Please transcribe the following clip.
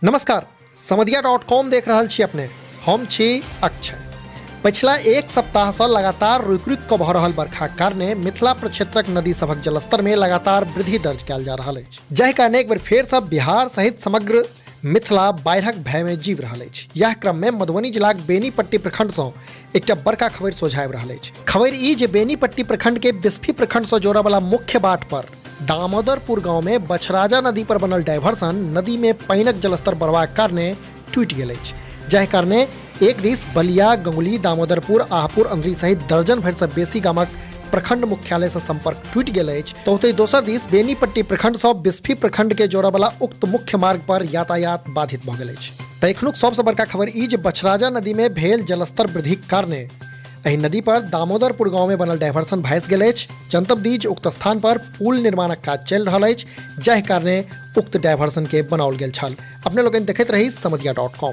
नमस्कार, समदिया dot com देख रहल छी अपने। हम छी अक्षय। पछिला एक सप्ताह सँ लगातार रुकि रुकि कऽ भऽ रहल बरखाक कारणे मिथिला प्रक्षेत्रक नदी सभक जलस्तर में लगातार वृद्धि दर्ज कयल जा रहल अछि, जाहि कारणे एक बेर फेर सँ बिहार सहित समग्र मिथिला बाढ़िक भय में जीव रहल अछि। यह क्रम में मधुबनी जिलाक बेनीपट्टी प्रखंड सँ एकटा बड़का खबरि सोझा आबि रहल अछि। खबरि ई जे बेनीपट्टी प्रखंड के बिस्फी प्रखंड सँ जोड़ऽ वाला मुख्य बाट पर दामोदरपुर गांव में बछराजा नदी पर बनल डाइवर्सन नदी में पानिक जलस्तर बढ़बाक कारणे टूटि गेल अछि, जाहि कारणे एक दिस बलिया, गंगुली, दामोदरपुर, आहपुर, अंद्री सहित दर्जन भरि सँ बेसी गामक प्रखंड मुख्यालय सँ संपर्क टूटि गेल अछि, तऽ ओतहि दोसर दिस बेनीपट्टी प्रखंड सँ बिस्फी प्रखंड के जोड़ऽ वाला उक्त मुख्य मार्ग पर यातायात बाधित भऽ गेल अछि। तऽ एखनुक सबसँ बड़का खबर ई जे बछराजा नदी में भेल जलस्तर वृद्धिक कारणे एहि नदी पर दामोदरपुर गांव में बनल डाइवर्सन भासि गेल अछि। जनतब दी जे उक्त स्थान पर पुल निर्माणक काज चलि रहल अछि, जाहि कारणे उक्त डाइवर्सन के बनाओल गेल छल। अपने लोकनि देखैत रही समदिया डॉट कॉम।